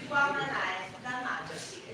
歌咱來，咱嘛足熟的吼。咱鬥陣來念第一節佮第二節。咱讀第三節佮第四節好無？第三節的歌詞，預備來。正山猶未出以前，世界猶未形成，伊永遠就是上帝，無論不變不變。過來第四節，咱鬥陣來讀來。對來看，一個千年，親像過了一暝，暗時一天，在天頂，100年久就過。咱鬥陣來念第五節佮第六節來。第五節來。過來是信息246。咱鬥陣來念第一節佮第二節。預備來。鬥陣來讀第三節佮第四節的歌詞，第三節來。第四節來。咱鬥陣來念第六節。咱今仔日的信息就到遮，準備起今仔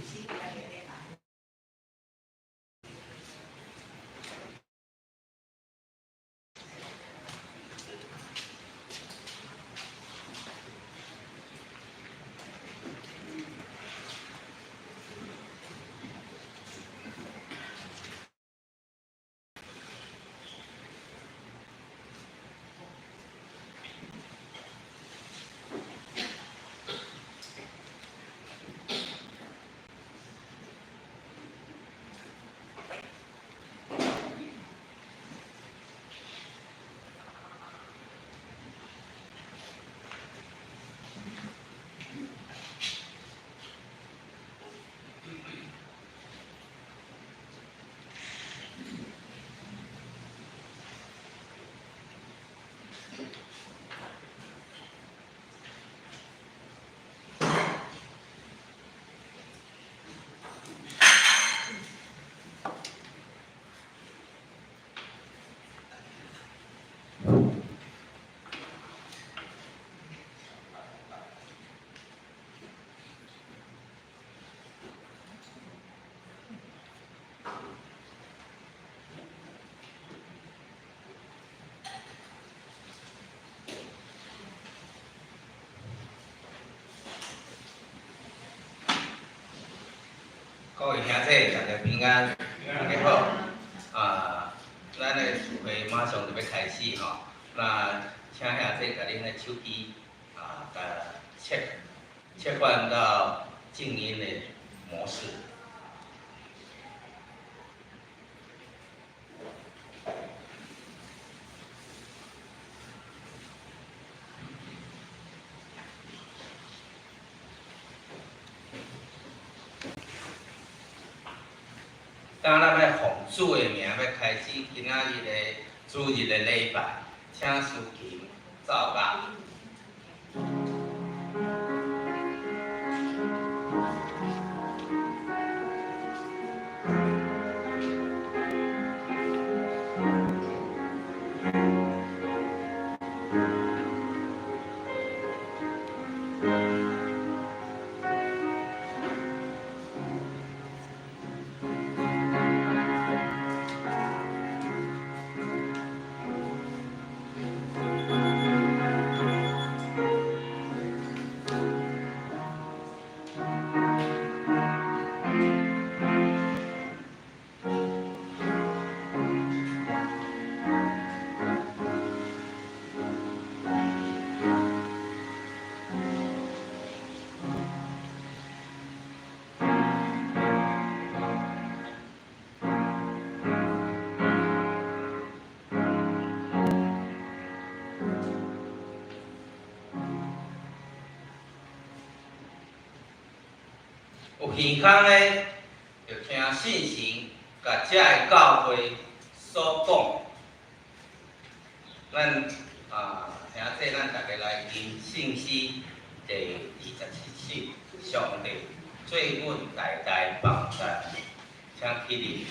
日的禮拜。各位兄弟，大家平安，大家好。啊，咱的聚會馬上就欲開始吼。那請兄弟共恁的手機啊，共切換到靜音的模式。當咱欲奉主的名，欲開始今仔日的主日的禮拜，請司琴奏樂。有耳孔的，就聽聖神共遮个教會所講。咱啊，兄弟，咱逐家來吟聖詩第27首，上帝做阮大大幫贊，請起立。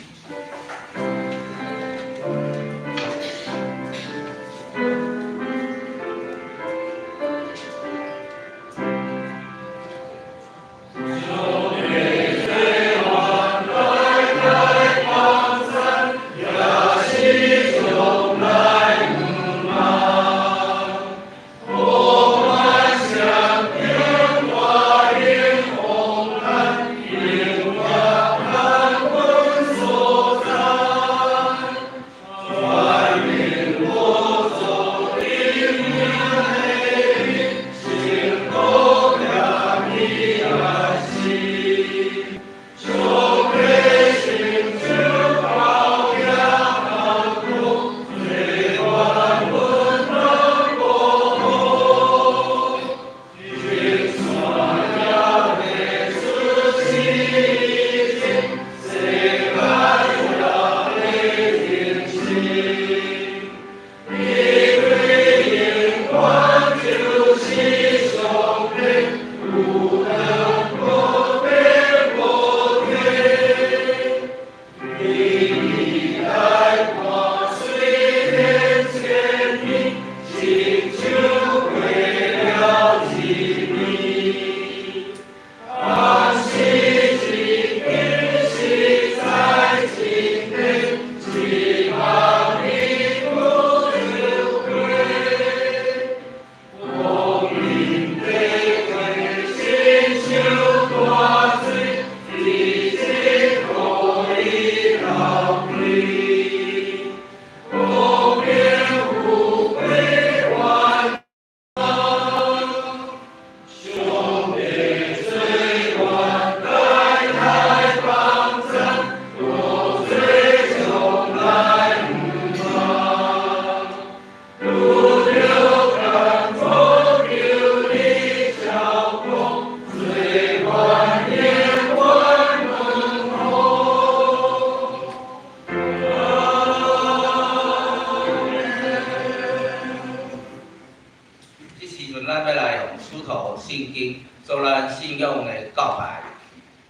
這時陣，咱欲來用使徒信經做咱信仰的告白。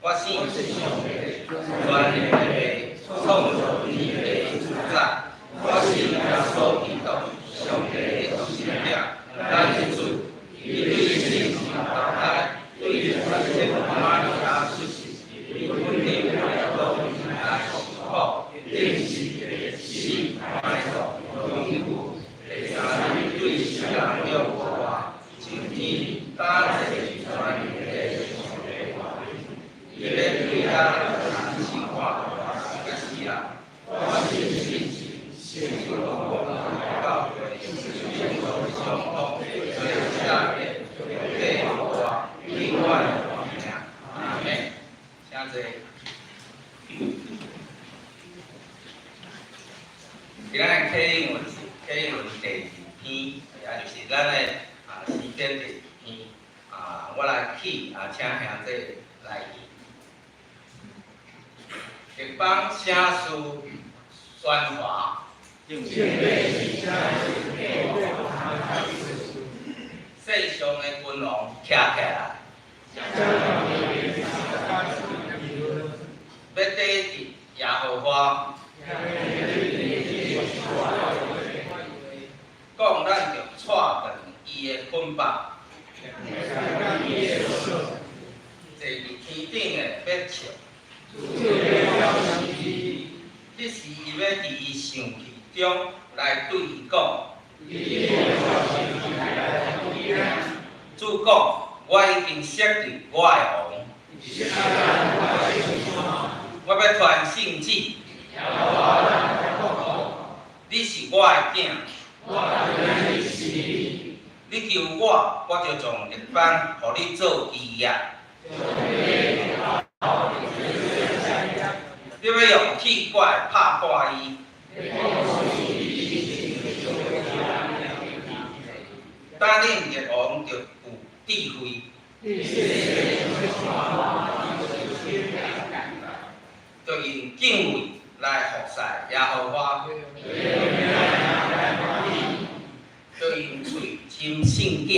我信上帝，全能的父，創造天地的主宰。我信耶穌基督，上帝的獨生子，咱的主。伊對聖神投胎，對聖瑪利亞出世，被本底彼拉多來受苦，釘十字架埋葬，降於苦，第三日對死人中復活，升天，搭坐全能的上帝右邊。伊欲對遐也就是咱的詩篇第二篇，我來去請兄弟來念。列邦聲勢喧譁，世上的君王徛起來，欲抵擋耶和華，講咱著掣斷伊的捆縛，坐佇天頂的欲笑，彼時伊欲佇伊生氣中來對伊講，主講，我已經設立我的王，我欲傳聖旨，你是我的囝，你求我，我就將列邦予你做基業。你欲用鐵拐拍破伊，等恁列王著有智慧，著用敬畏來服侍耶和華，著用喙斟聖囝，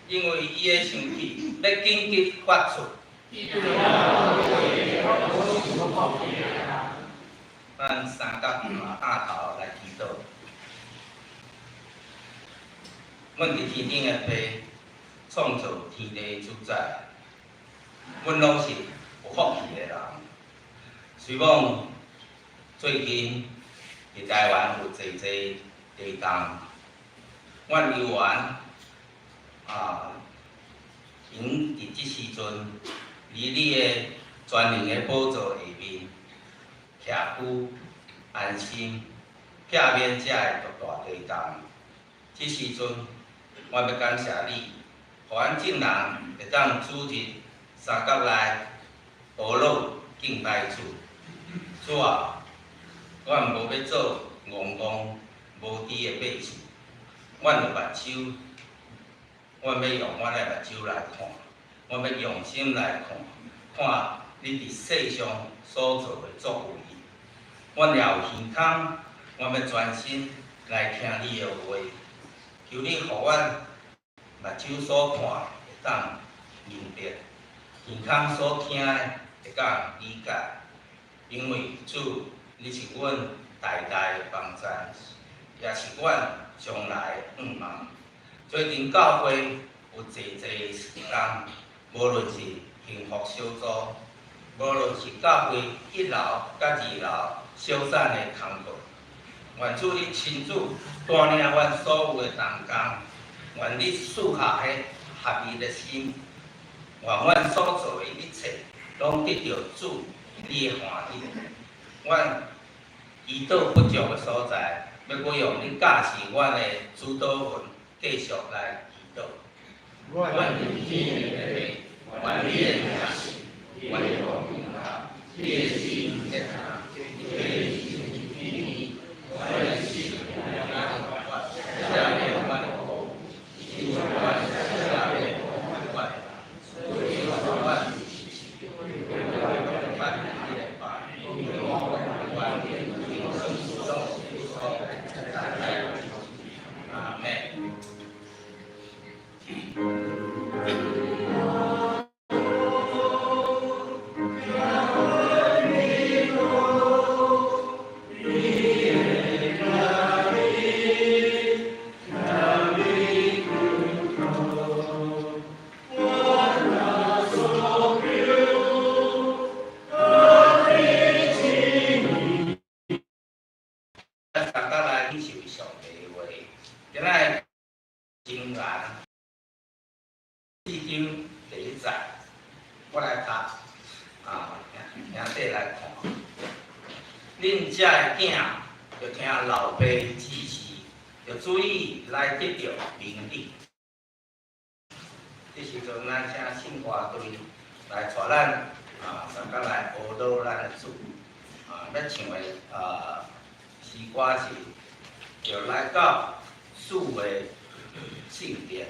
因為伊的生氣欲緊急發出。咱三角擔頭來祈禱。阮佇天頂的父，創造天地主宰，阮攏是有福氣的人。雖講最近佇台灣有濟濟地動，阮猶原會佇這時陣，佇你的全能的寶座下面，徛居安心，避免這个毒大地動。這時陣，我欲感謝你，予阮眾人會當主日三角來學老敬拜主。主啊，阮無欲做戇戇無知的百姓，阮有目睭，阮欲用阮的目睭來看，阮欲用心來看，看你佇世上所做的作為。阮也有耳孔，阮欲專心來聽你的話。求你予阮目睭所看的會當明白，耳孔所聽的會當理解。因為主，你是阮代代的幫贊，也是阮將來的向望。最近教會有濟濟事工，無論是幸福小組，無論是教會一樓佮二樓小散的工課，願主你親自帶領阮所有的同工，願你賜下彼合一的心，願阮所做的一切，攏得著主你的歡喜。阮祈禱不足的所在，欲閣用你教示阮的主禱文，繼續來祈禱。阮佇天的父，願你的名聖，願你的國臨到，你的旨意行，願你旨意赦免阮的過，親像阮赦免阮的阿們。咱大家來領受上帝的話，今仔箴言四章第一節，我來讀，兄弟來看。恁遮的囝，著聽老爸指示，著注意來得著明智。這時陣，咱請聖歌隊來帶咱，大家來學導咱的主，欲唱的。詩歌時，就來到主的聖殿。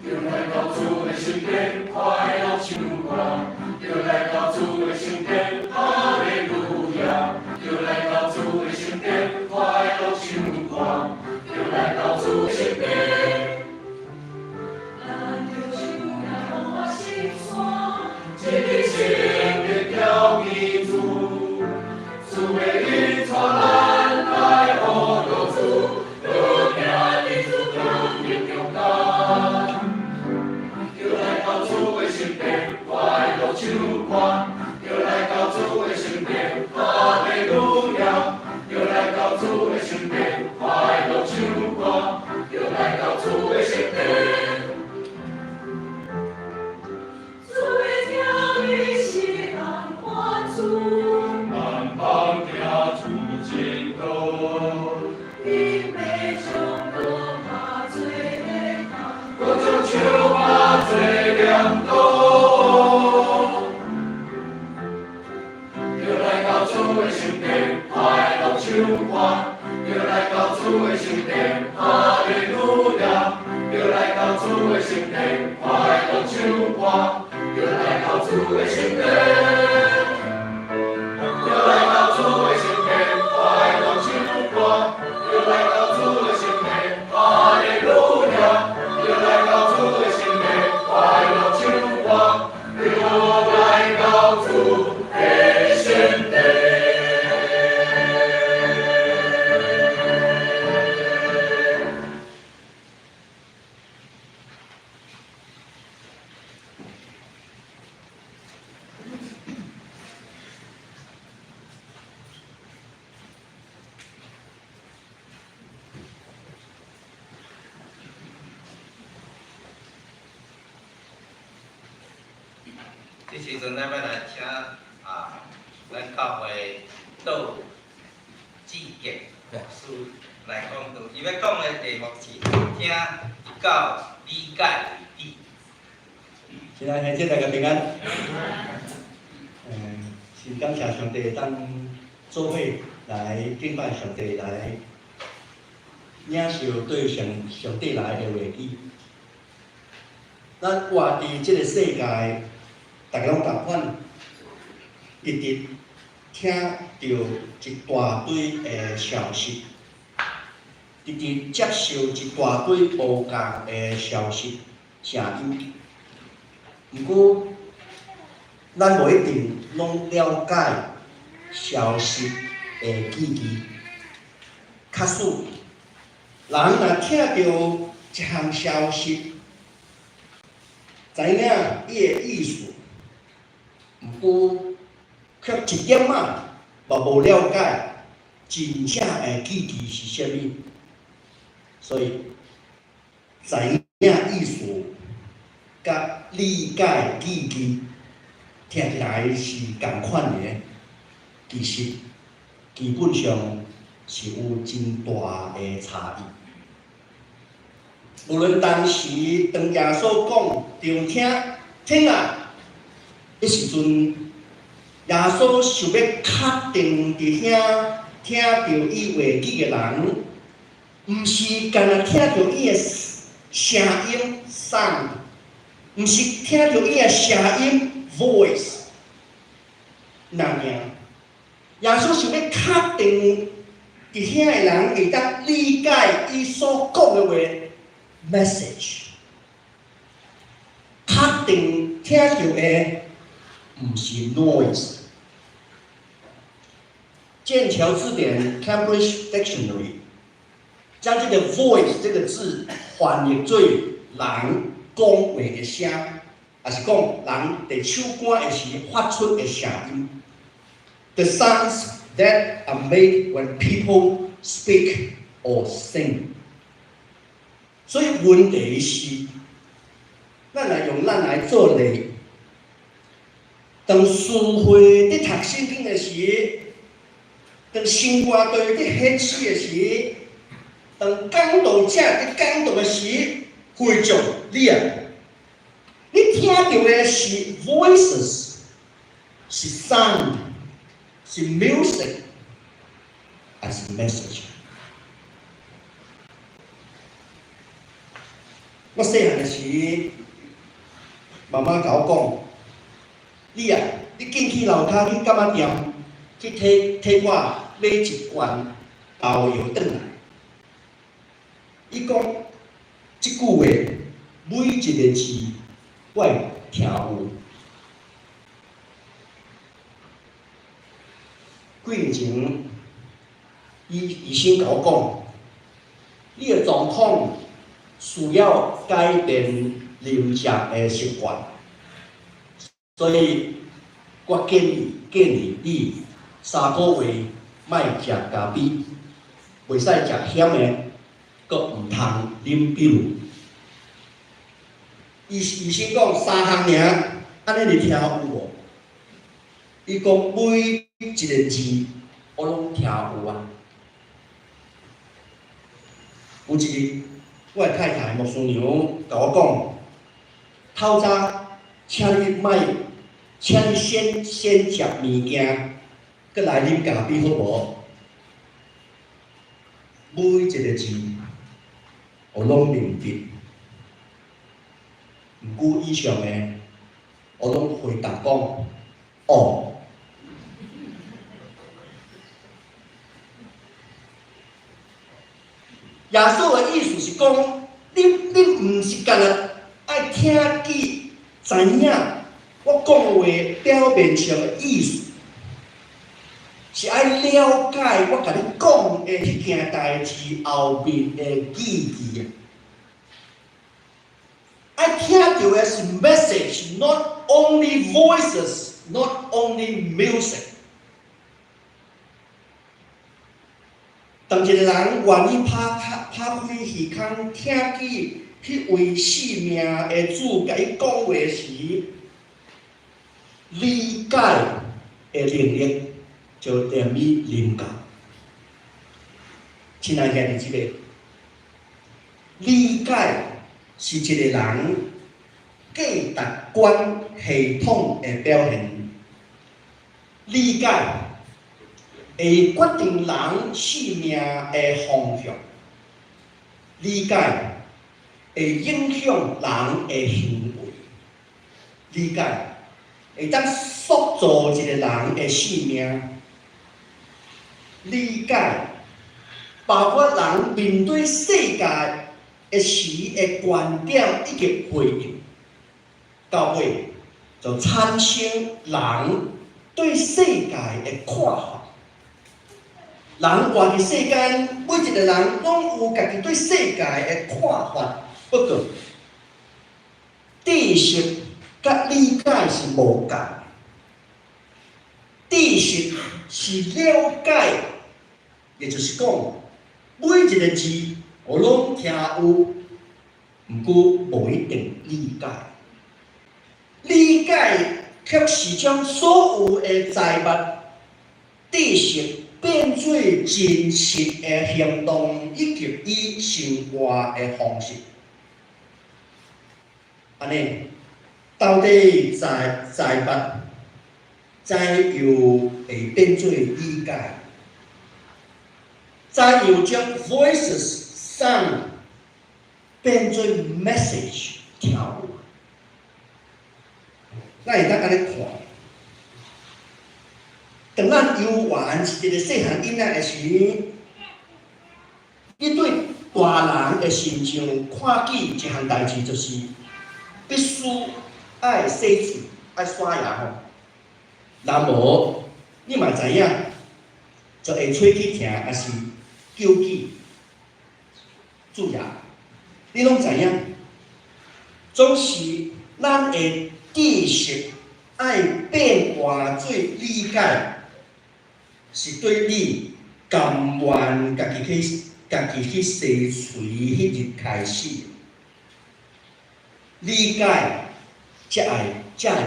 著來到主的聖殿，快樂唱歌；著來到主的聖殿，哈利路亞！著來到主的聖殿，快樂唱歌；著來到主的聖殿。咱著手來看心山，一日生日調彼主，主的恩帶咱來學主，愈行佇主光明中間。著來到主的聖殿，快樂唱歌；著來到主的聖殿，哈利路亞！著來到主的聖殿，快樂唱歌；著來到主的聖殿。主的條例是安滿足，萬邦行主前途，伊欲將路拍做的空，閣將樹拍做鐮刀。著來到主的聖殿，快樂唱歌；著來到主的聖殿，哈利路亞！著來到主的聖殿，快樂唱歌；著來到主的聖殿。著來到主的聖殿，快樂唱歌；著來到主的聖殿，哈利路亞！著來到主的聖殿，快樂唱歌；著來到主的聖殿。這時陣，咱欲來請啊，咱教會杜志傑牧師來講道。伊欲講的題目是聽到理解為止。親愛的兄弟，大家平安。是感謝上帝會當做伙來敬拜上帝，來領受對上上帝來的話語。咱活佇這个世界，逐家攏仝款，直直聽著一大堆的消息，直直接受一大堆無仝的消息聲音。毋過，咱無一定攏了解消息的意義。假使人若聽著一項消息，知影伊的意思，毋過卻一點仔嘛無了解真正的意義是啥物，所以知影意思佮理解意義，聽起來是仝款的，其實基本上是有真大的差異。無論當時當耶穌講著聽聽啊，彼時陣耶穌想欲確定佇遐聽著伊話語的人，毋是干焦聽著伊的聲音 sound，毋是聽著伊的聲音 voice，爾爾。耶穌想欲確定佇遐的人會當理解伊所講的話 message，確定聽著的毋是 noise。劍橋字典 Cambridge Dictionary 將這個 voice 這個字翻譯做人講話的聲，抑是講人佇唱歌的時發出的聲音。The sounds that are made when people speak or sing。所以問題是，咱來用咱來做例。當司會佇讀聖經的時，當聖歌隊佇獻詩的時，當講道者佇講道的時，會眾你啊，你聽著的是 voices，是 sound，是 music，還是 message？我細漢的時，媽媽共我講：你啊，你緊去樓跤去柑仔店去替替我買一罐豆藥轉來。伊講這句話每一个字我會聽有。幾年前，醫醫生共我講，你的狀況需要改變飲食的習慣，所以我建議建議你3個月莫食咖啡，袂使食鹹的，閣毋通啉酒。醫醫生講三項爾，按呢你聽有無？伊講每一个字我攏聽有啊。有一日，我的太太牧師娘共我講，透早，請你莫，請你先先食物件，閣來啉咖啡好無？每一个字我攏認得，毋過以上的我攏回答講，哦。耶穌的意思是講，你你毋是干焦愛聽見知影我講話表面上的意思，是愛了解我共你講的彼件代誌後面的意義啊！愛聽著的是 message，not only voices，not only music。當一個人願意拍開拍開耳孔，聽見彼位生命的主共伊講話時，理解的能力就踮伊臨到。親愛兄弟姊妹，理解是一個人價值觀系統的表現。理解會決定人生命的方向，理解會影響人的行為，理解會當塑造一個人的生命，理解包括人面對世界的時的觀點以及回應，到尾就產生人對世界的看法。人活佇世間，每一個人攏有家己對世界的看法。不過，知識佮理解是無仝。知識是了解，也就是講，每一個字我攏聽有，毋過無一定理解。理解卻是將所有的財物、知識變做真實的行動，以及伊生活的方式。按呢，到底財財物怎樣會變做理解？怎樣將 voices sound 變做 message 聽有？咱會當按呢看。當咱猶原是一个細漢囡仔的時，你對大人的形象看見一項代誌，就是必須愛洗喙、愛刷牙吼。若無，你嘛知影，就會喙齒疼，抑是糾結蛀牙，你攏知影。總是咱的知識愛變換做理解，是對你甘願家己去洗喙彼日開始，理解才會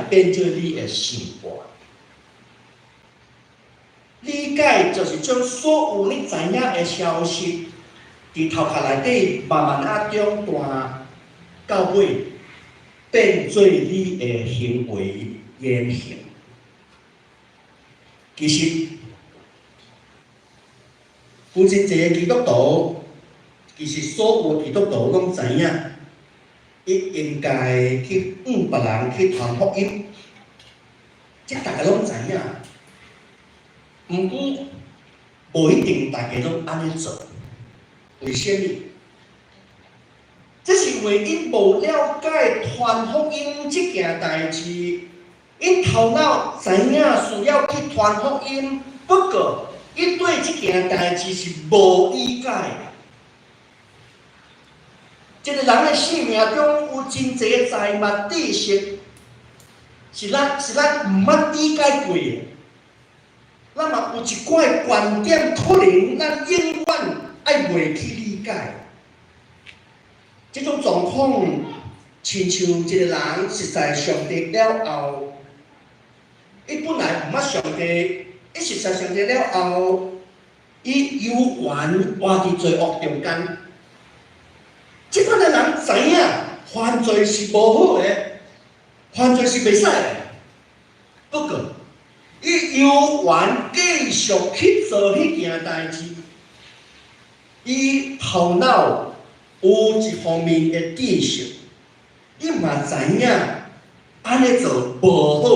變做你的生活。理解就是將所有你知影的消息，佇頭殼內底慢慢仔長大，到尾變做你的行為言行。其實有真濟基督徒，其實所有基督徒攏知影，伊應該去向別人去傳福音，這逐家攏知影。毋過，無一定大家攏按呢做。為啥物？這是因為𪜶無了解傳福音這件代誌，𪜶頭腦知影需要去傳福音，不過𪜶對這件代誌是無理解。一個人的生命中有真濟財物知識，是咱毋捌理解過的。咱嘛有一寡觀點，可能咱永遠愛袂去理解。這種狀況，親像一個人熟似上帝了後，伊本來毋捌上帝，伊熟似上帝了後，伊猶原活佇罪惡中間。這款的人知影犯罪是無好的，犯罪是袂使的。不過，伊猶原繼續去做彼件代誌，伊頭腦有一方面的知識，伊嘛知影按呢做無好，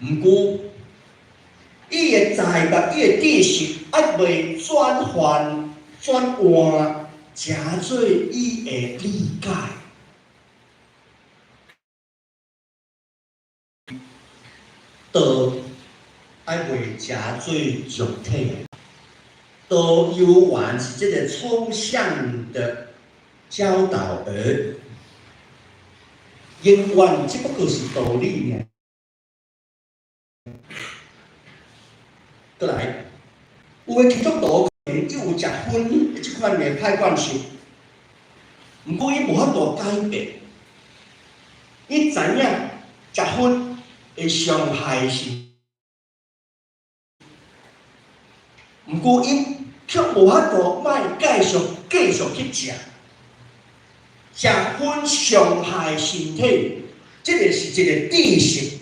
毋過伊的才物、伊的知識猶未轉換、轉換，成做伊的理解。道猶未成做肉體，道猶原是這個抽象的教導而永遠只不過是道理爾。閣來，有的基督徒可能有食薰這款的歹慣性，毋過伊無法度改變。伊知影食薰會傷害身，毋過伊卻無法度莫繼續去食。食薰傷害身體，這個是一個知識。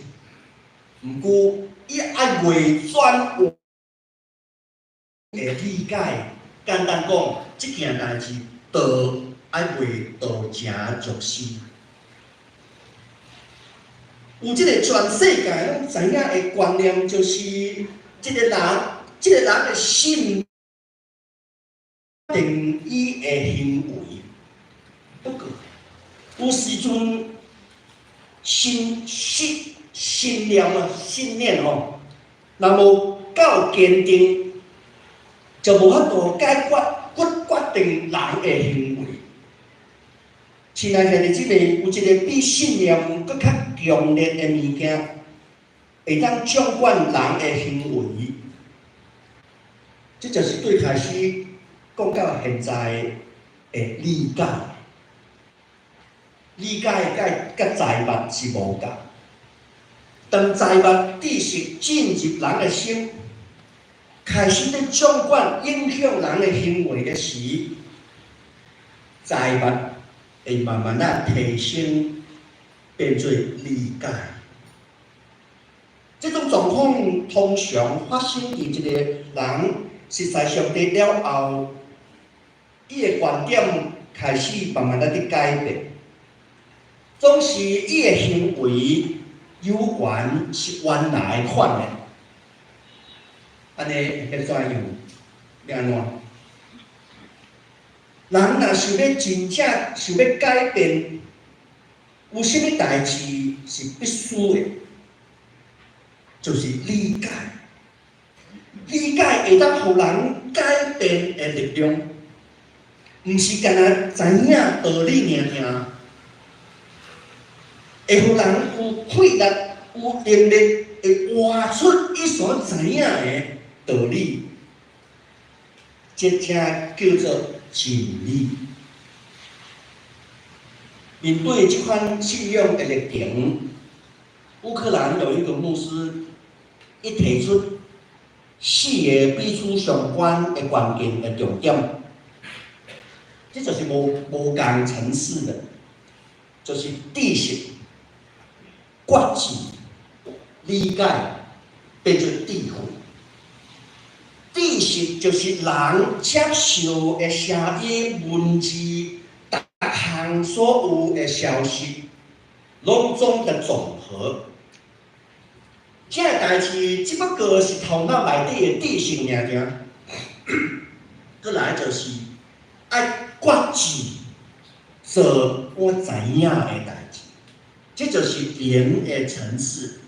毋過伊猶未轉換會理解，簡單講，這件代誌道猶未道成肉身。有這個全世界攏知影的觀念，就是這個人的心定伊的行為。不過有時陣信念啊，信念吼，若無夠堅定，就無法度解決決定人的行為。親愛兄弟姊妹，有一個比信念閣較強烈的物件，會當掌管人的行為。這就是對開始講到現在的理解。理解佮財物是無仝。當財物知識進入人的心，開始咧掌管影響人的行為的時，財物會慢慢仔提升，變做理解。這種狀況通常發生佇一個人熟似上帝了後，伊的觀點開始慢慢仔佇改變，總是伊的行為猶原是原來款的。按呢欲怎樣？欲按怎？人若想欲真正想欲改變，有啥物代誌是必須的？就是理解。理解會當予人改變的力量，毋是干焦知影道理爾爾，會予人有氣力、有能力，會活出伊所知影的。道理，這才叫做真理。面對這款信仰的歷程，烏克蘭有一個牧師，伊提出四個彼此相關的關鍵的重點，這就是無仝層次的，就是知識、決志、理解，變做智慧。知識就是人接受的聲音、文字，逐項所有的消息，攏總的總和。這個代誌只不過是頭腦內底的知識爾爾，閣來就是愛決志做我知影的代誌，這就是靈的層次。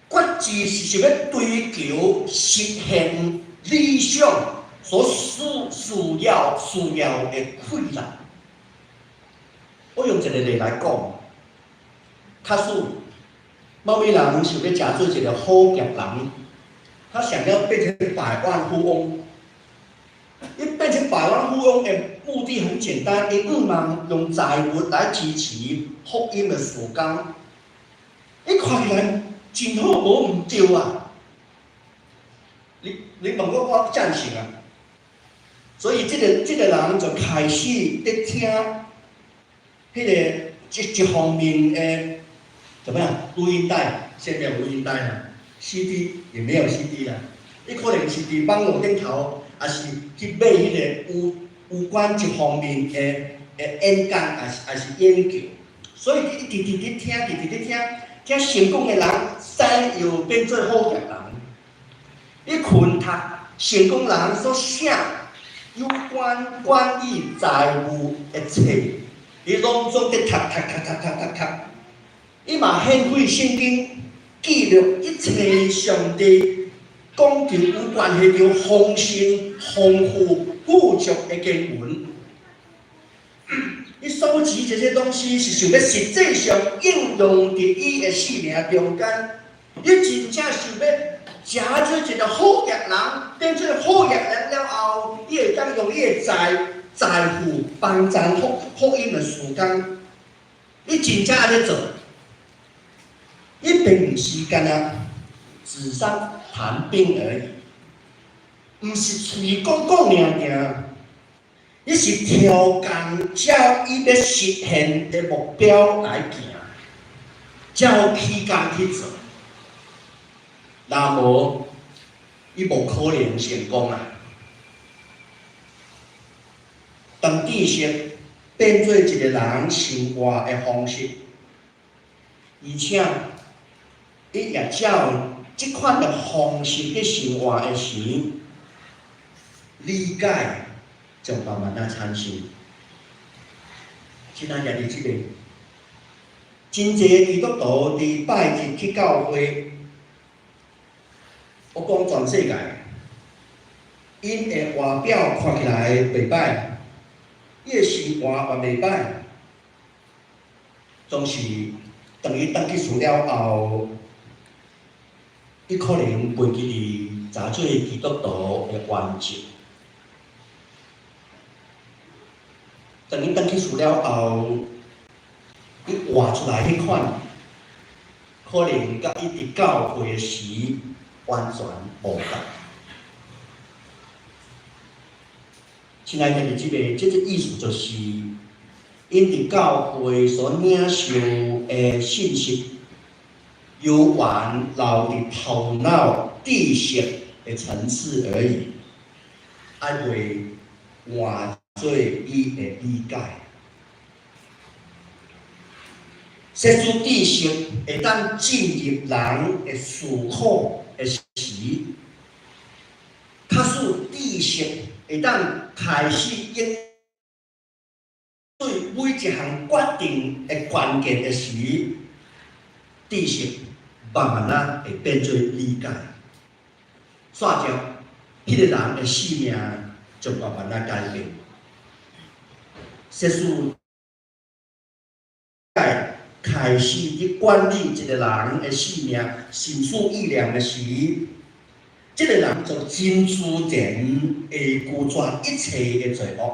決志是想欲追求實現理想所需要的氣力。我用一個例來講，假使某位人想欲成做一個好業人，他想要變成百萬富翁。伊變成百萬富翁的目的很簡單，伊向望用財物來支持福音的事工。伊看起來真好，無毋對啊！你問我，我贊成啊。所以這個人就開始佇聽彼個這方面的怎麼樣？錄音帶，現在有錄音帶啦，CD 也沒有 CD 啦。伊可能是佇網路頂頭，抑是去買彼個有關這方面的演講，抑是研究。所以伊一直直佇聽，直直佇聽，聽成功的人怎樣變做好業人。伊勤讀成功人所寫有關管理財務的冊，伊攏總佇讀讀讀讀讀讀讀。伊嘛獻費聖經記錄一切上帝講著有關係著豐盛、豐富、富足的經文。伊收集這些東西是想欲實際上應用佇伊的生命中間。伊真正想欲成做一個好業人，變做好業人了後，伊會當用伊的財富幫贊福音的事工。伊真正按呢做，伊並毋是干焦紙上談兵而已，毋是喙講講爾爾，伊是挑工照伊欲實現的目標來行，照起工去做。若無，伊無可能成功啊！當知識變做一個人生活的方式，而且伊也照這款的方式去生活的時，理解就慢慢仔產生。親愛兄弟姊妹，真濟基督徒佇拜日去教會，我講全世界，𪜶的外表看起來袂歹，伊的生活嘛袂歹，總是當伊轉去厝了後，伊可能袂記得怎做基督徒的原則。當伊轉去厝了後，伊活出來彼款，可能佮伊佇教會時完全無仝。親愛兄弟姊妹，這個意思就是，𪜶佇教會所領受的信息，猶原留佇頭腦知識的層次而已，還未換做伊的理解。世俗知識會當進入人的思考的時，假使知識會當開始應對每一項決定的關鍵的時，知識慢慢仔會變做理解，煞著彼個人的生命就慢慢仔改變。世俗解開開始去管理一個人的性命、心思意念的時，這個人就真自然會拒絕一切的罪惡，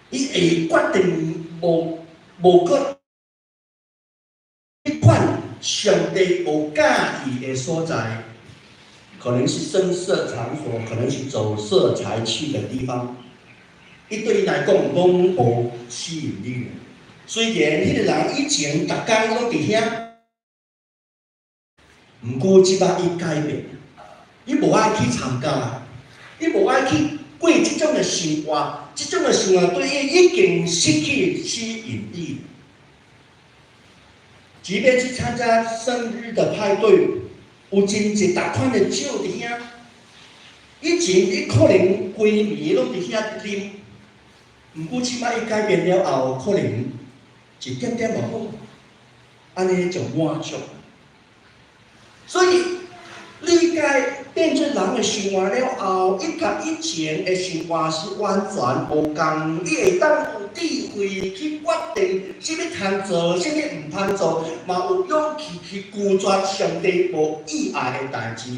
伊會決定無無閣彼款上帝無佮意的所在，可能是聲色場所，可能是走色財氣的地方，伊對伊來講攏無吸引力。雖然彼個人以前逐工攏佇遐，毋過這擺伊改變，伊無愛去參加，伊無愛去過這種的生活，這種的生活對伊已經失去吸引力。即便去參加生日的派對，有真濟逐款的酒佇遐，以前伊可能規暝攏佇遐啉，毋過這擺伊改變了後，可能一點點就好，按呢就滿足。所以理解變做人的生活了後，伊佮以前的生活是完全無仝。你會當有智慧去決定啥物通做，啥物毋通做，嘛有勇氣去拒絕上帝無意愛的代誌。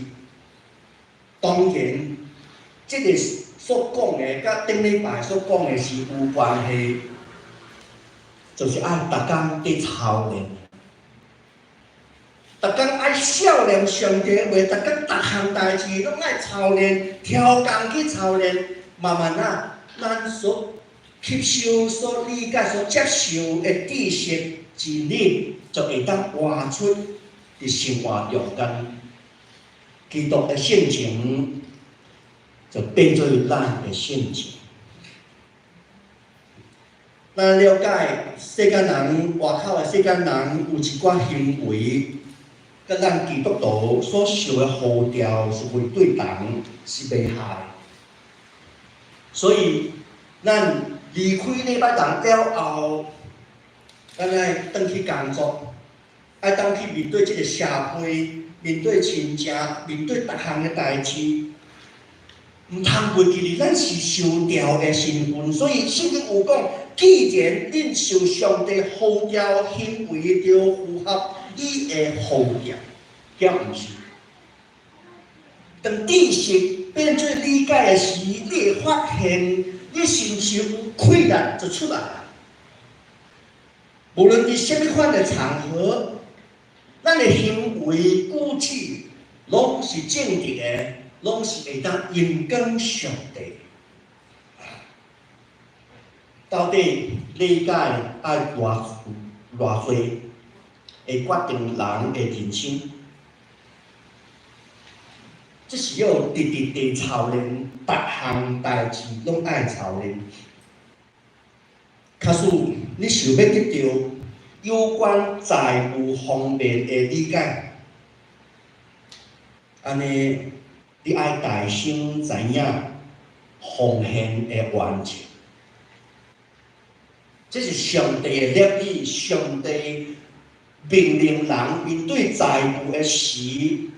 當然，這個所講的佮頂禮拜所講的是有關係，就是愛逐工佇操練。逐工愛數念上帝話，逐工逐項代誌攏愛操練，挑工去操練，慢慢仔，咱所吸收、所理解、所接受的知識、真理，就會當活出佇生活中間，基督的性情就變做咱的性情。咱了解世間人外口的世間人有一寡行為，佮咱基督徒所受的呼召是袂對同，是袂合的。所以，咱離開禮拜堂了後，咱愛轉去工作，愛當去面對這個社會，面對親情，面對逐項的代誌。毋通袂記得，咱是受召的身份，所以聖經有講，既然恁受上帝呼召，行為著符合伊的呼召，敢毋是？當知識變做理解的時，你會發現你身上有氣力就出來。無論佇啥物款的場合，咱的行為舉止攏是正直的，攏是會當榮光上帝。到底理解愛偌偌濟，會決定人的人生。這是要直直地操練，逐項代誌攏愛操練。假使你想欲得著有關財務方面的理解，按呢，你愛大聲知影奉獻的原則。這是上帝的律例，上帝命令人面對財務的時，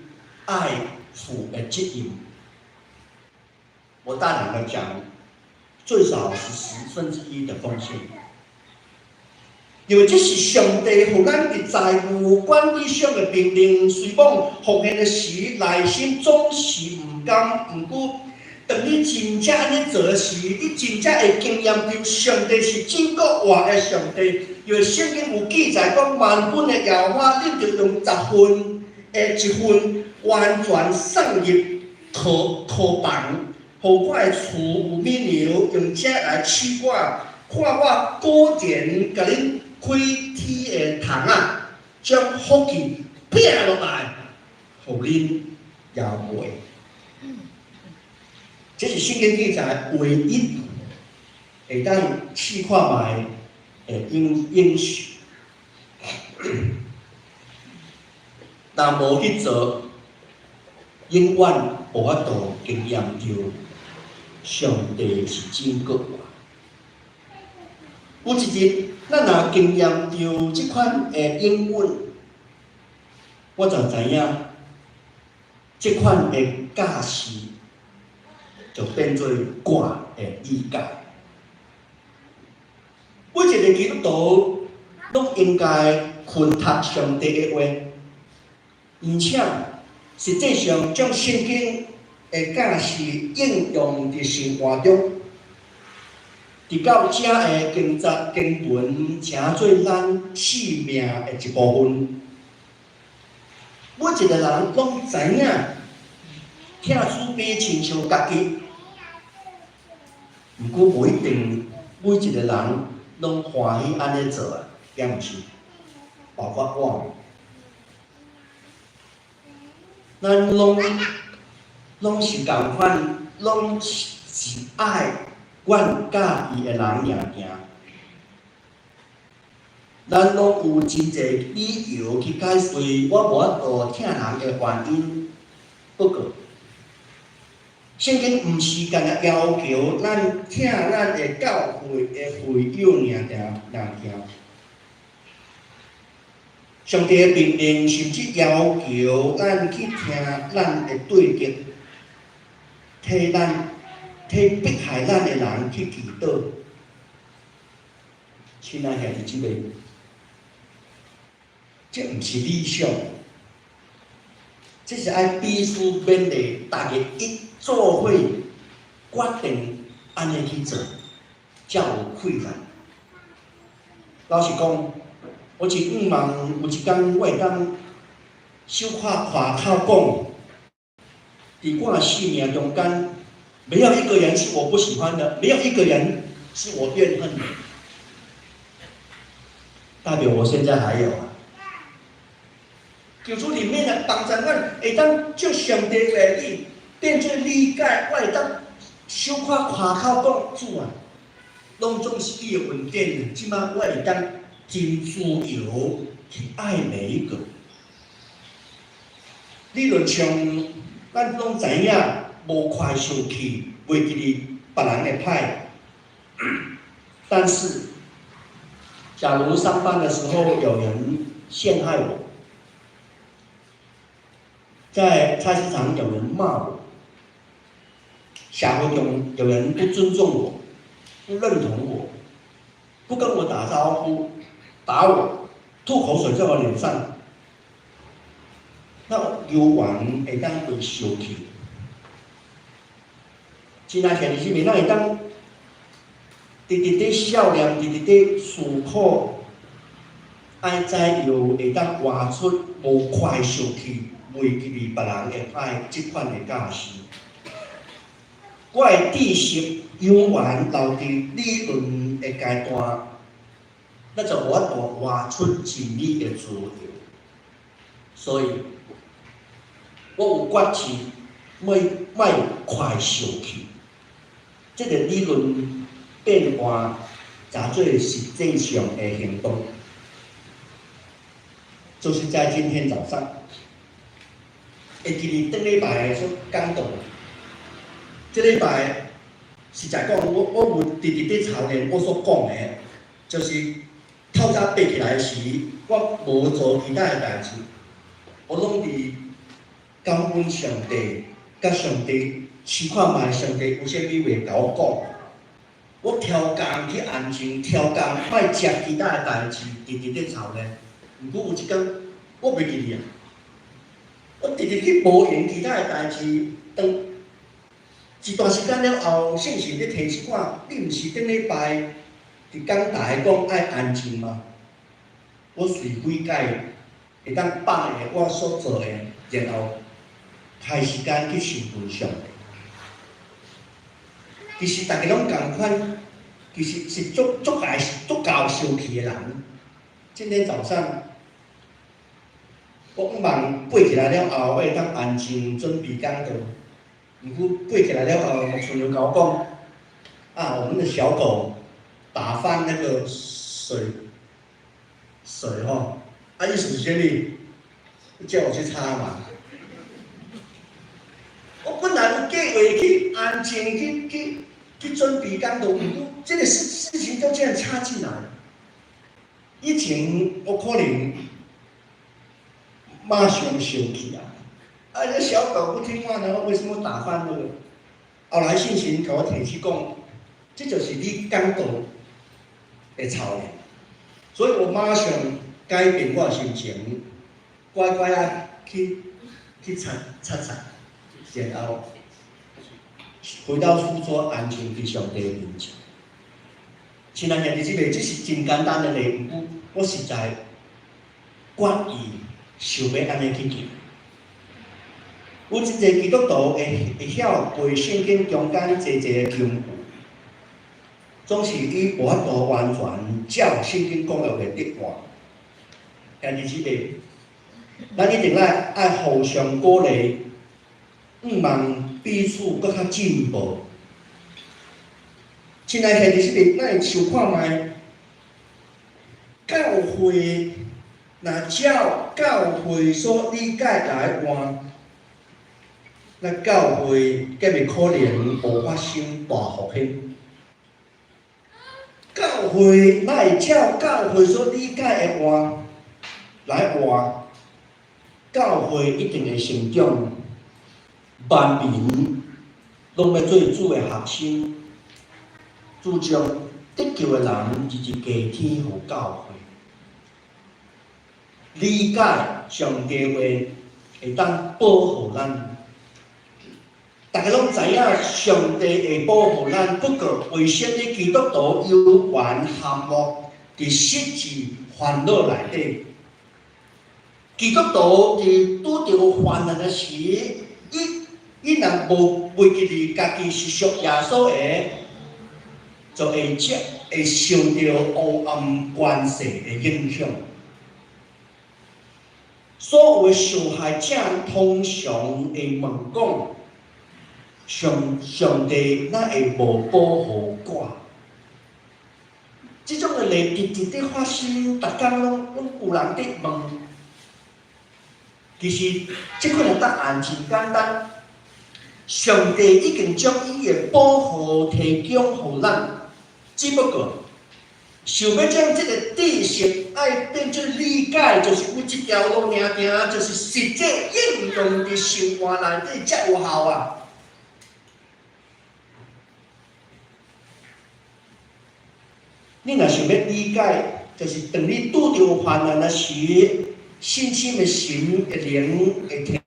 愛負的責任。我大膽的講，最少是1/10的奉獻，因為這是上帝予咱佇財務管理上的命令。雖講奉獻的時，內心總是毋甘，毋過當你真正按呢做的時，你真正會經驗著上帝是真閣活的上帝。因為聖經有記載講，萬軍的耶和華，恁著用十分的一份完全送入庫庫房，予我的厝有美牛，用這來試我，看我果然共恁開天的窗仔，將福氣劈落來，予恁也袂。這是聖經記載唯一會當試看覓的應應許。若無去做，永遠無法度經驗著上帝是真閣活。有一日，咱若經驗著這款的應允，我就知影這款的教示就變做我的理解。每一個基督徒攏應該熏讀上帝的話，而且實際上將聖經的教示應用佇生活中。直到這个經節經文成做咱生命的一部分。每一個人攏知影，疼主比親像家己，毋過無一定每一個人攏歡喜按呢做啊，敢毋是？包括我，咱攏攏是仝款，攏是愛阮佮意的人爾爾。咱攏有真濟理由去解釋，我無法度疼人的原因。不過，聖經毋是干焦要求咱疼咱的教會的會友爾爾爾爾。上帝的命令甚至要求咱去疼咱的對敵，替咱替迫害咱的人去祈禱。親愛兄弟姊妹，這毋是理想，這是愛彼此勉勵，大家一做伙決定按呢去做，才有氣力。老實講，我真向望有一工我會當小可誇口講，佇我的生命中間，沒有一個人是我不喜歡的，沒有一個人是我怨恨的。代表我現在還有啊。求主裡面來幫助阮，會當將上帝話語變做理解，我會當小可誇口講，主啊，攏總是你的恩典，這擺我會當真自由去愛每一個。理論上，咱攏知影，無快受氣，袂記得別人的歹。但是，假如上班的時候有人陷害我，在菜市場有人罵我，社會中有人不尊重我，不認同我，不跟我打招呼，打我，吐口水在我臉上，那猶原會當會生氣。親愛兄弟姊妹，咱會當直直佇笑臉，直直佇思考，愛怎樣會當活出無快受氣、袂記得別人的歹這款的教示。我的知識猶原留佇理論的階段，咱就無法度活出真理的自由。所以，我有決志，莫莫快受氣。這個理論變化，成做實際上的行動，就是在今天早上，會記得頂禮拜所講道。這禮拜實在講，我我有直直佇操練我所講的，就是透早爬起來時，我無做其他的代誌，我攏佇感恩上帝，佮上帝試看覓上帝有啥物話共我講。我挑工去安靜，挑工莫接其他的代誌，直直佇操練。毋過有一工，我袂記得啊，我直直去無閒其他的代誌，當一段時間了後，聖神咧提醒我，你毋是頂禮拜佇講台講愛安靜嗎？我隨悔改，會當放下我所做的，然後開時間去尋求上帝。其實大家攏仝款，其實是足足愛足夠生氣的人。今天早上，我向望爬起來了後，我會當安靜準備講道。毋過爬起來了後，牧師娘共我講，啊，我們的小狗打翻那個水水吼，啊，意思是啥物？叫我去擦嘛。我本來有計劃去安靜去去去準備講道，毋過這個事事情就這樣插進來。以前我可能馬上生氣啊！啊，這小狗不聽話，然後為什麼打翻那個？後來聖神共我提醒講，這就是你講道的操練。所以我馬上改變我的心情，乖乖仔去去擦擦擦，然後回到書桌，安靜佇上帝面前。親愛兄弟姊妹，這是真簡單的例，毋過我實在決意想欲按呢去做。有真濟基督徒會會曉背聖經中間濟濟的經句，總是伊無法度完全照聖經講的話佇活。兄弟姊妹，咱一定愛愛互相鼓勵，向望彼此閣較進步。親愛兄弟姊妹，咱會想看覓，教會若照教會所理解來活，那教會敢會可能無發生大復興？教會若會照教會所理解的活來活，教會一定會成長，萬民攏欲做主的學生，主將得救的人日日加添予教會，理解上帝話會當保護咱。逐家攏知影上帝會保護咱，不過為啥物基督徒猶原陷落佇實際煩惱內底？基督徒佇拄著患難的時，伊伊若無袂記得家己是屬耶穌的，就會接會受著黑暗權勢的影響。所有的受害者通常會問講：上上帝哪會無保護我？這種的例直直佇發生，逐工攏攏有人佇問。其實，這款的答案真簡單。上帝已經將伊的保護提供予咱，只不過想欲將這個知識愛變做理解，就是有一條路爾行，就是實際應用佇生活內底才有效啊！你若想欲理解，就是當你拄著患難的時，信心的神的靈會聽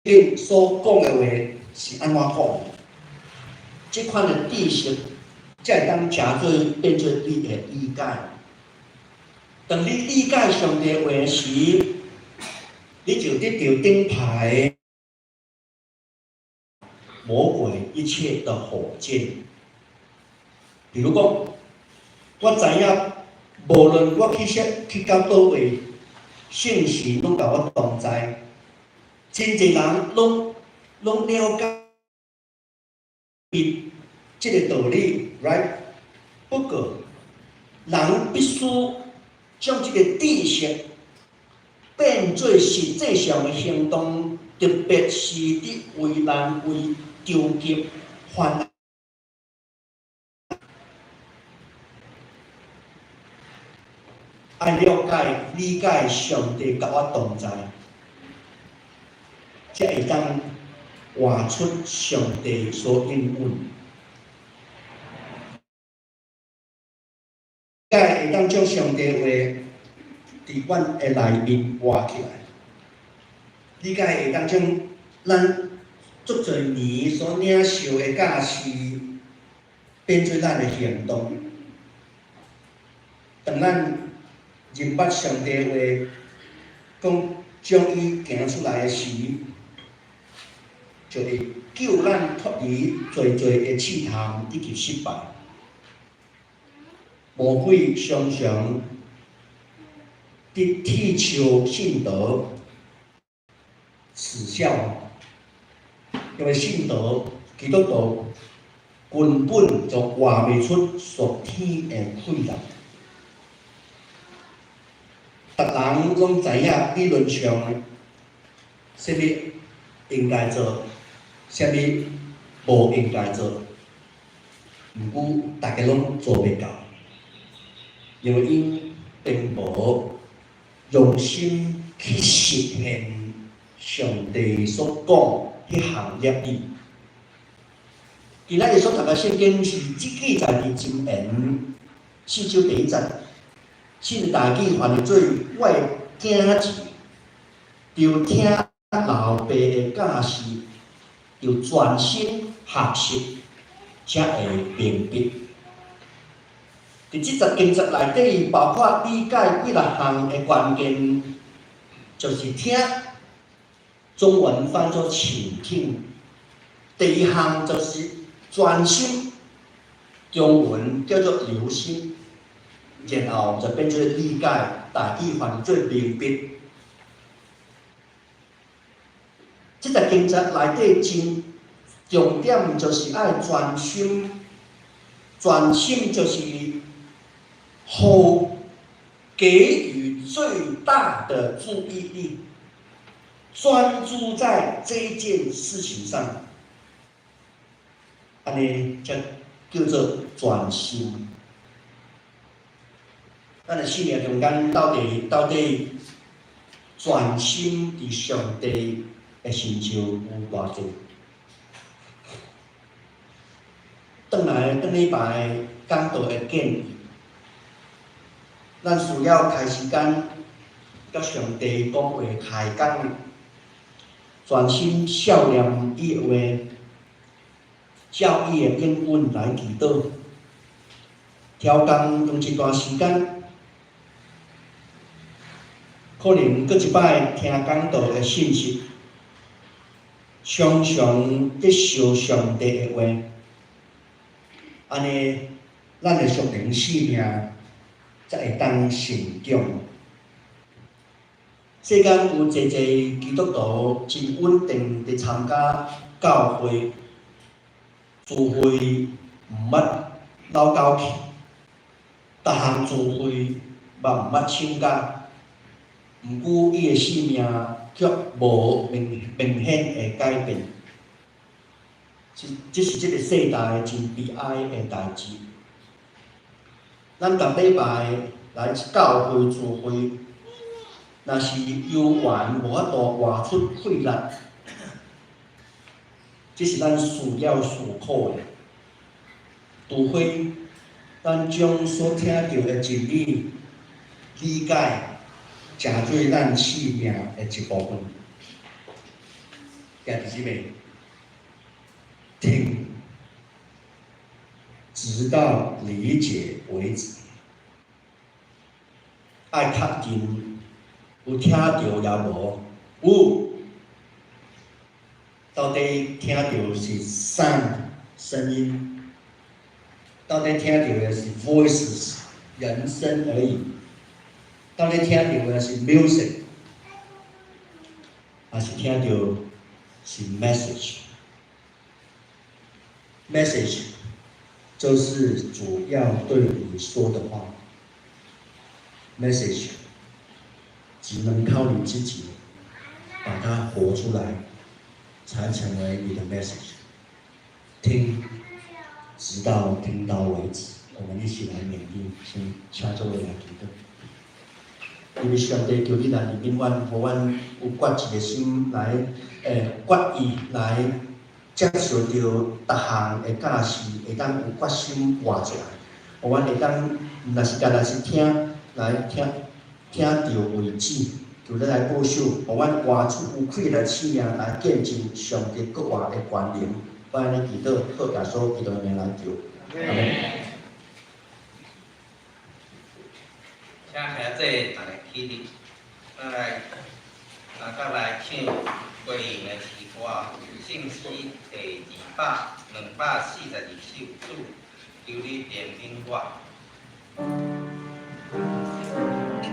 你所講的話是按怎講？這款的知識才會當誠做變做你的理解。當你理解上帝話時，你就得著頂牌魔鬼一切的火箭。比如講，我知影，無論我去啥去到佗位，聖神攏共我同在。真濟人攏攏了解這個道理，right？不過，人必須將這個知識變做實際上的行動，特別是佇危難、危焦急、患愛了解、理解上帝佮我同在，才會當活出上帝所應允。才會當將上帝話佇阮的內面活起來。理解會當將咱足濟年所領受的教示，變做咱的行動。當咱認捌上帝話，講將伊行出來的時，就會救咱脫離濟濟的試探以及失敗。魔鬼常常佇恥笑信徒，恥笑，因為信徒基督徒根本就活袂出屬天的氣力。逐人攏知影理論上，啥物應該做，啥物無應該做，毋過逐家攏做袂到，因為𪜶並無用心去實現上帝所講彼項律例。今仔日所讀的聖經是記載佇箴言四章第一節。信台語翻譯做我的囝兒，著聽老爸的教示，著專心學習，才會明白。佇這節經節內底，包括理解幾若項的關鍵，就是聽。中文翻做傾聽。第二項就是專心，中文叫做留心，然後就變做理解，台語翻做明白。這節經節內底真重點就是愛專心，專心就是予給予最大的注意力，專注在這一件事情上，按呢才叫做專心。咱的生命中間到底專心佇上帝的身上有偌濟？轉來頂禮拜講道的建議，咱需要開時間佮上帝講話開講，專心默念伊的話，照伊的應允來祈禱，挑工用一段時間，可能閣一擺聽講道的信息，常常咧想上帝的話，按呢，咱的屬靈生命才會當成長。世間有濟濟基督徒真穩定佇參加教會，聚會毋捌漏交去，逐項聚會嘛毋捌請假，毋過伊的生命卻無明明顯的改變。這是這个世代真悲哀的代誌。咱逐禮拜來教會聚會，若是猶原無法度活出氣力，這是咱需要思考的。除非咱將所聽著的真理理解，成做咱生命的一部分。兄弟姊妹，聽，直到理解為止。愛確認有聽著抑無？有。到底聽著是 sound 聲音，到底聽著的是 voices 人聲而已，到底聽著的是 music，還是聽著是 message？message 就是主要對你說的話，message 只能靠你自己把它活出來，才成為你的 message。聽，直到聽到為止。我們一起來勉勵，先請諸位來祈禱。因為上帝求你來憐憫阮，予阮有決志的心來，決意來接受著逐項的教示，會當有決心活出來。予阮會當，毋但是干焦是聽，來聽聽著為止，求你來保守，予阮活出有氣力生命來見證上帝閣活的權能。我按呢祈禱，靠耶穌基督的名來求，阿們。請兄弟大家起立，咱來，咱再來唱歸榮的詩歌，聖詩第二百242首，主求你憐憫我。主。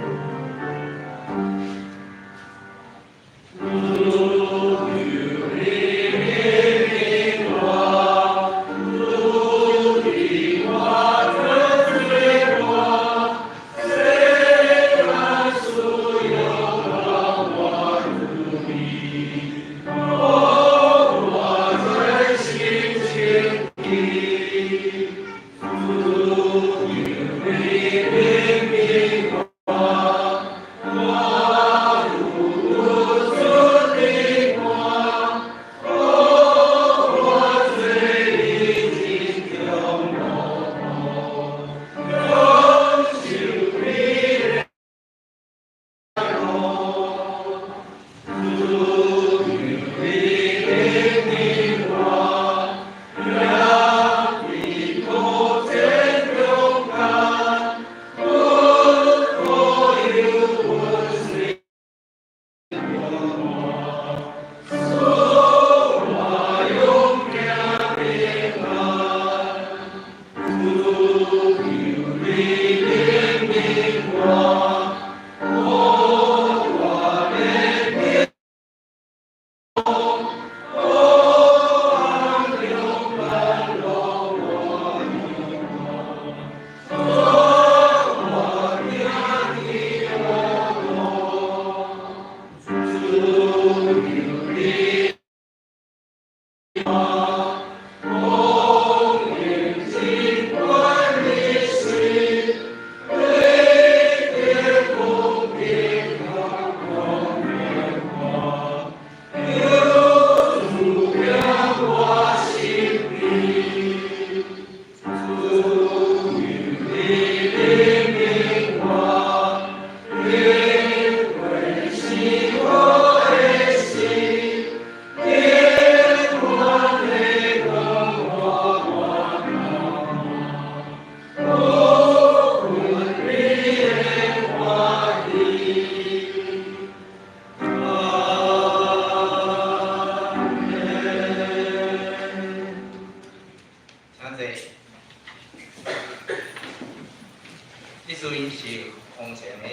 陣是奉獻的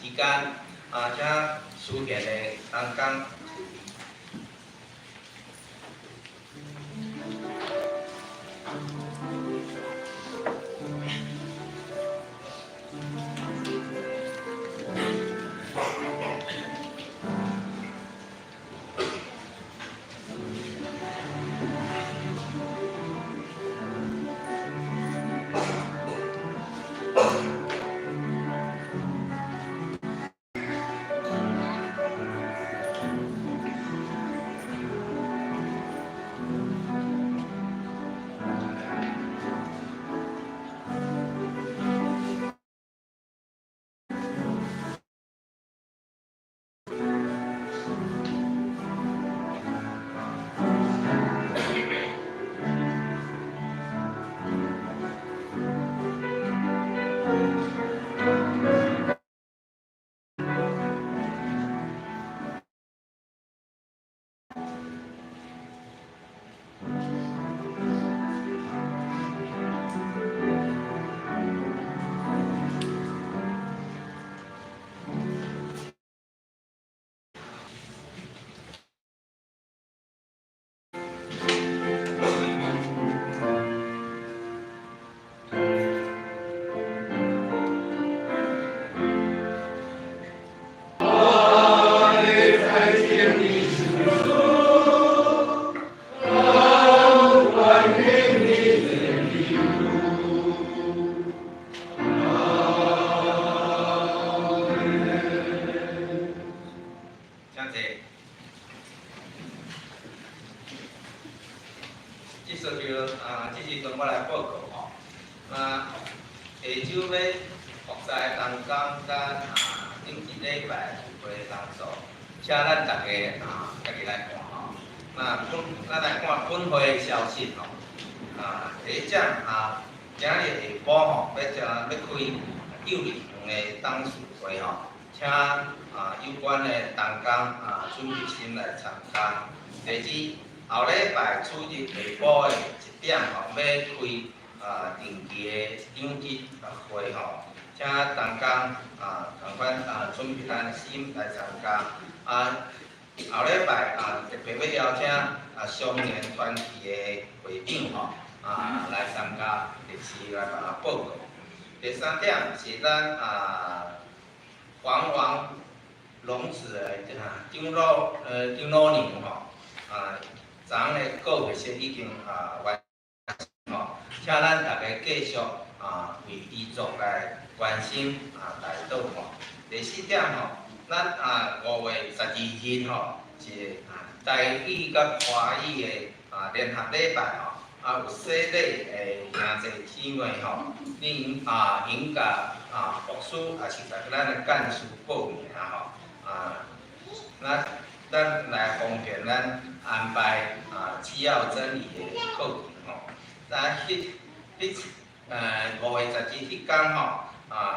時間，請司獻的同工。請坐。這時就啊，這時陣我來報告吼。那下晝欲服侍同工佮頂一禮拜聚會人數，請咱逐家家己來看吼。那本咱來看本會的消息吼。第一點今仔日下晡吼，欲食欲開幼兒園的董事會吼，請有關的同工準備心來參加。第二，後禮拜主日下晡的一點吼，欲開定期的長執會吼，請同工仝款準備咱的心來參加。後禮拜特別欲邀請少年團契的會長吼來參加，適時來共我報告。第三點是咱黃王龍子的長老娘吼，昨昏的告別式已經完成吼，請咱逐家繼續為遺族來關心代禱吼。第四點吼，咱5月12日吼是台語佮華語的聯合禮拜吼，有洗禮的兄弟姊妹吼，恁應共牧師抑是共咱的幹事報名吼，咱來方便咱安排主要真理的課程吼。咱彼彼5月12彼工吼，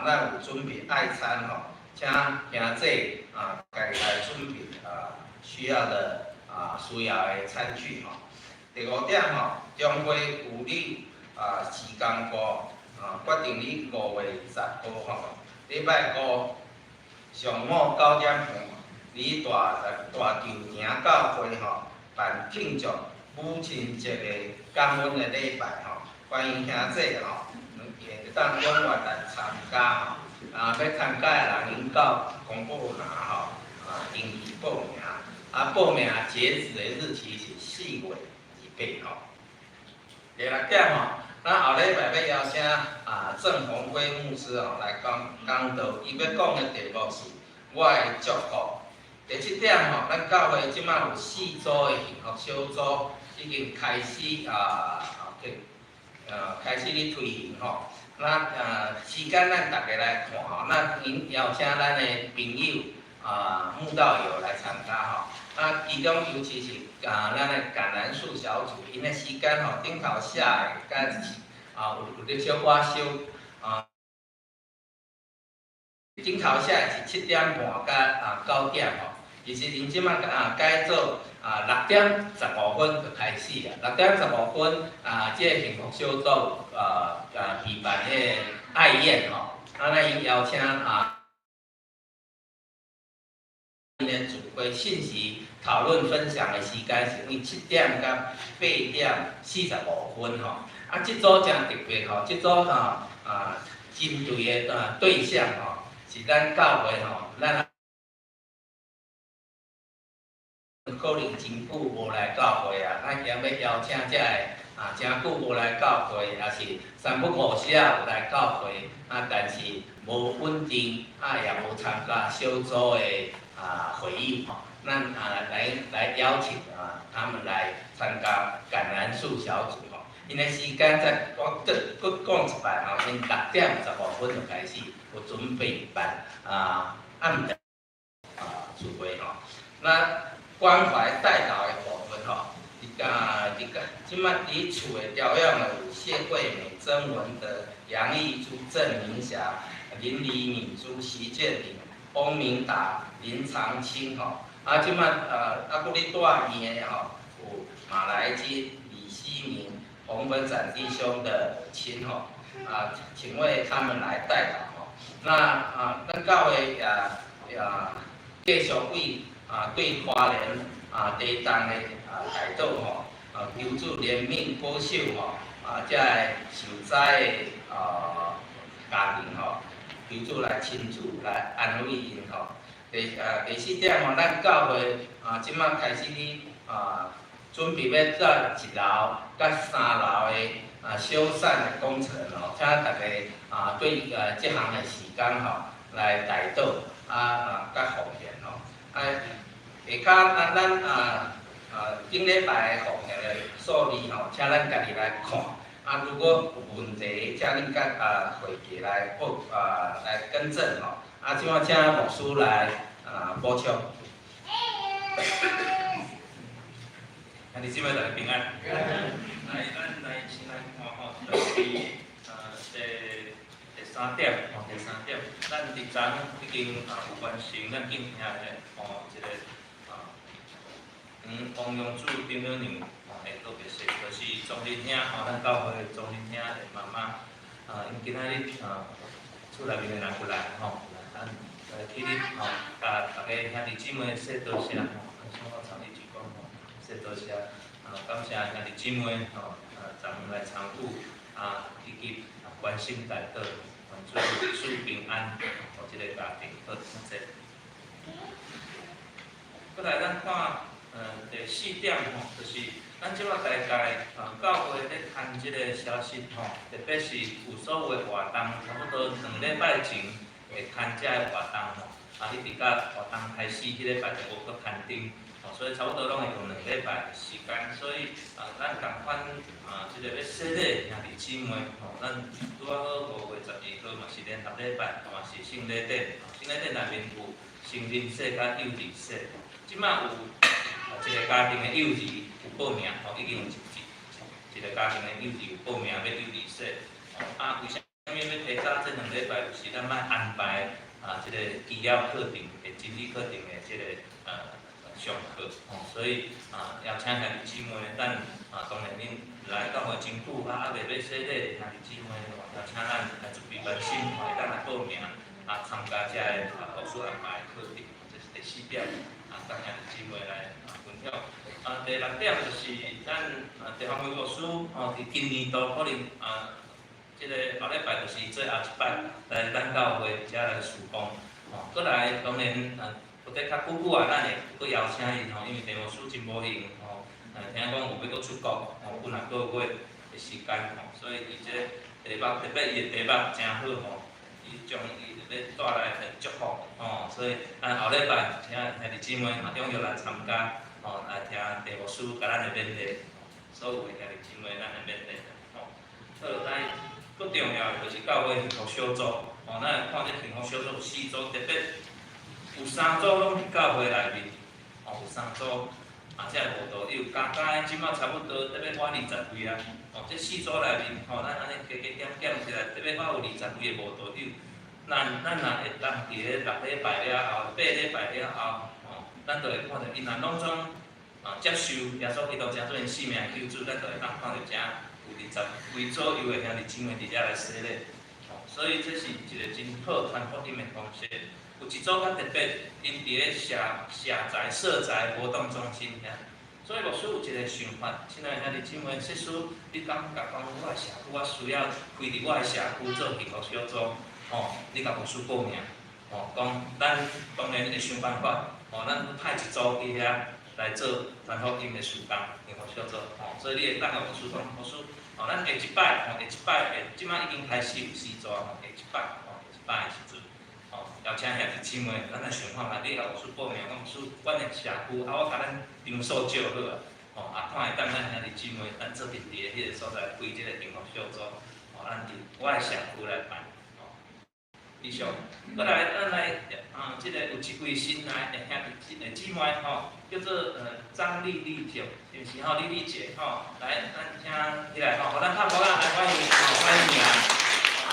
咱有準備愛餐吼，請兄弟家己來準備需要的餐具吼。第五點吼，中會婦女事工部決定於5月10號吼，禮拜五上午9點半，佇大大球埕教會吼辦慶祝母親節的感恩的禮拜吼，歡迎兄弟吼，會當踴躍來參加吼。欲參加的人，應到公布欄吼，登記報名。報名截止的日期是4月28號。第六點吼，咱後禮拜欲邀請鄭鴻輝牧師吼來講講道，伊欲講的題目是我的祝福。第七點吼，咱教會這擺有四組的幸福小組已經開始開始咧推行吼。那時間咱逐家來看吼，咱應邀請咱的朋友慕道友來參加吼。其中尤其是咱的橄欖樹小組，𪜶的時間吼頂頭寫的，佮有咧小可小頂頭寫的是7點半佮9點吼。其實𪜶這擺改做6點15分就開始啊。6點15分，這個幸福小組預辦彼個愛宴吼。啊，咱已邀請啊，𪜶的聚會信息討論分享的時間是為7點到8點45分吼。啊，這組誠特別吼，這組啊針對的啊對象吼，是咱教會吼，咱可能真久無來教會啊，咱今欲邀請這个啊，誠久無來教會，抑是三不五時啊有來教會啊，但是無穩定啊，也無參加小組的啊會議吼，咱啊來邀請啊他們來參加橄欖樹小組吼。𪜶的時間再我閣閣講一擺吼，𪜶6點15分就開始有準備辦啊暗頓啊聚會吼。那關懷代禱的部分吼，佇個這擺佇厝的調養的有謝桂美、曾文德、楊玉珠、鄭明霞、林李敏珠、徐建林、翁明達、林長青吼。啊，這擺閣咧住院的吼，有馬來金、李希明、洪文展弟兄的母親吼，啊，請為他們來代禱吼。那啊，咱教會也繼續為啊對花蓮啊地震的啊代禱吼，啊求主憐憫保守吼，啊這個受災的啊家庭吼，求主來親自來安慰𪜶吼。第四點吼，咱教會啊，這擺開始咧啊，準備欲做一樓佮三樓的啊修繕的工程吼，請大家啊對這項的時間吼來代禱啊佮奉獻吼。啊，下跤啊咱啊頂禮拜的奉獻的數字吼，請咱家己來看。啊，如果有問題，請恁佮啊會計來報啊來更正吼。啊，這擺請牧師來啊補充。兄弟姊妹大家平安。來，咱來先來看吼，就是第三點吼，第三點，咱佇昨已經啊有完成咱敬聽的吼一個啊，王永柱丈母娘吼會告別式，就是莊林兄吼，咱教會莊林兄的媽媽啊，𪜶今仔日啊厝內面的人有來吼，咱來去咧吼，共逐家兄弟姊妹說多謝吼，像我昨日就講吼，說多謝啊，感謝兄弟姊妹吼，啊，昨來參與啊，以及關心代禱，願主賜平安，予這個家庭好，謝謝。閣來咱看，第四點吼，就是咱這擺大概啊，教會咧刊這個消息吼，特別是有所有的活動，差不多兩禮拜前會刊這個活動吼，啊，一直到活動開始彼禮拜就無閣刊登，吼，所以差不多攏會用兩禮拜的時間，所以啊，咱仝款啊，這個欲洗禮兄弟姊妹吼，咱拄仔好5月12號嘛是聯合禮拜，嘛是聖禮典，聖禮典內面有成人洗佮幼兒洗，這擺有一個家庭的幼兒有報名，吼，已經有一個家庭的幼兒有報名欲幼兒洗，啊，為啥物欲提早這兩禮拜？就是咱欲安排啊，這個基要課程的真理課程的這個上課，吼，所以啊，邀請兄弟姊妹，咱啊，當然恁來教會真久啊，猶未欲洗禮的兄弟姊妹，邀請咱來準備關心，會當來報名啊，參加這個啊，牧師安排的課程，這是第四點，啊，佮兄弟姊妹來啊分享。啊，第六點就是咱啊，鄭宏偉牧師吼，佇今年度可能啊，這個後禮拜就是最後一擺來咱教會遮來事奉，吼，閣來當然啊，有得較久久啊，咱會閣邀請伊吼，因為鄭牧師真無閒吼，聽講有欲閣出國吼，幾若個月的時間吼，所以伊這題目特別伊的題目誠好吼，伊將伊欲帶來的祝福吼，所以咱後禮拜請兄弟姊妹啊，踴躍來參加吼，來聽鄭牧師共咱的勉勵，所有的兄弟姊妹咱的勉勵吼。好，來，閣重要的就是教會幸福小組，吼，咱來看這幸福小組有四組，特別有三組攏佇教會內面，吼，有三組，啊，這个慕道友加加這擺差不多得欲滿20位啊，吼，這四組內面，吼，咱按呢加加減減起來，得欲滿有20位的慕道友。咱若會當佇咧六禮拜了後，八禮拜了後，吼，咱就會看著𪜶若攏總啊接受耶穌基督成做𪜶性命救主，咱就會當看著遮有20位左右的兄弟姊妹佇遮來洗禮，吼，所以這是一個真好傳福音的方式。有一組較特別，𪜶佇咧社社宅社宅活動中心遐，所以牧師有一個想法，親愛兄弟姊妹，設使你感覺講我的社區我需要開佇我的社區做幸福小組，吼，你共牧師報名，吼，講咱當然會想辦法，吼，咱派一組去遐來做傳福音的事工，幸福小組，吼，所以你會當共牧師講，牧師，吼，咱下一擺，吼，下一擺，這擺已經開始有四組，吼，下一擺，吼，下一擺的時陣。邀請兄弟姊妹，咱來想看覓，你共牧師報名，講牧師，阮的社區，啊，我共咱場所借好啊，吼，啊，看會當咱兄弟姊妹，咱做陣佇咧彼個所在開這個幸福小組，吼，咱佇我的社區來辦，吼。以上，閣來，咱來，啊，這個有一位新來的兄弟姊姊妹吼，叫做張麗麗姐，是毋是吼？麗麗姐吼，來，咱請起來吼，予咱拍鼓仔來歡迎，吼，歡迎你啊，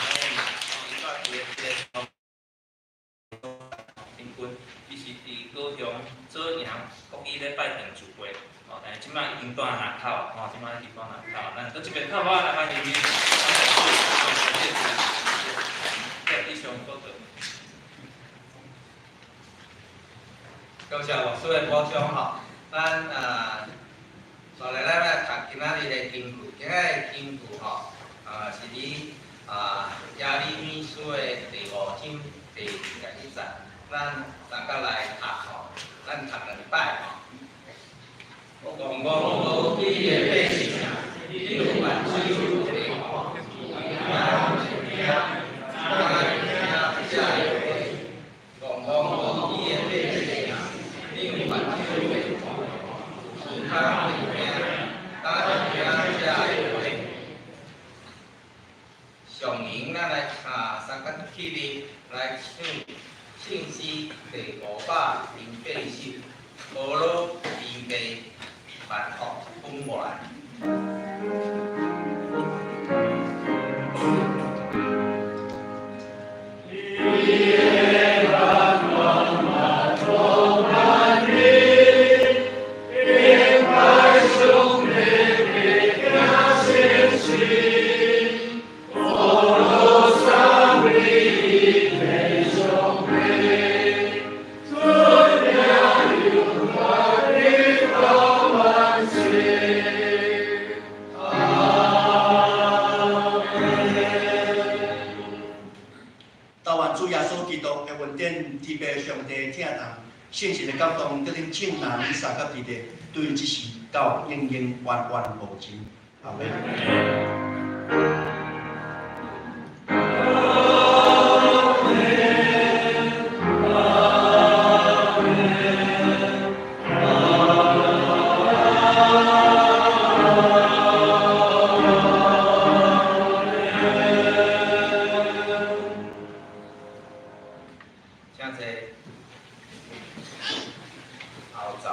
歡迎，吼，伊住佇咧這個。伊是佇高雄左營國語禮拜堂聚會，吼，但是這擺已經蹛南口，吼，這擺已經蹛南口，咱閣這邊拍鼓仔來歡迎伊。以上報告。感謝牧師的補充吼，咱啊，紲來咱來讀今仔日的經句，今仔日的經句吼，啊是佇啊耶利米書的第五章第21節。咱大家來讀吼，咱讀兩擺吼。戇戇無記的百姓，你有目睭會看，敢會聽，敢會聽這个話。戇戇無記的百姓，你有目睭會看，敢會聽，敢會聽這个話。上閒咱來啊，三甲起立來唱聖詩第508首，保羅預備萬福本過來。主耶穌基督的恩典，天父上帝疼痛，聖神的感動，得恁眾人三甲弟弟，對這時到永永遠遠無盡。阿們。請坐。後奏。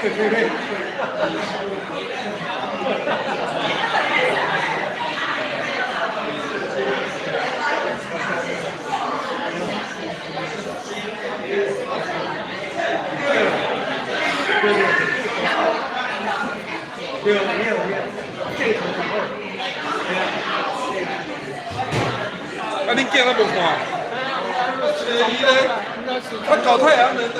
對，沒有沒有，這個頭啊，恁囝都無看？伊咧，他搞太陽能的。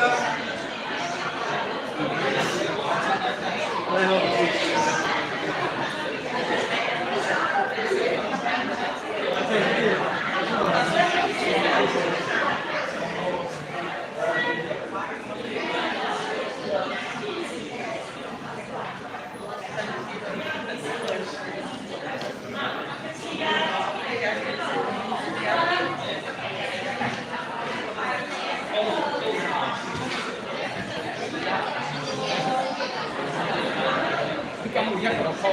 你敢有遐大箍？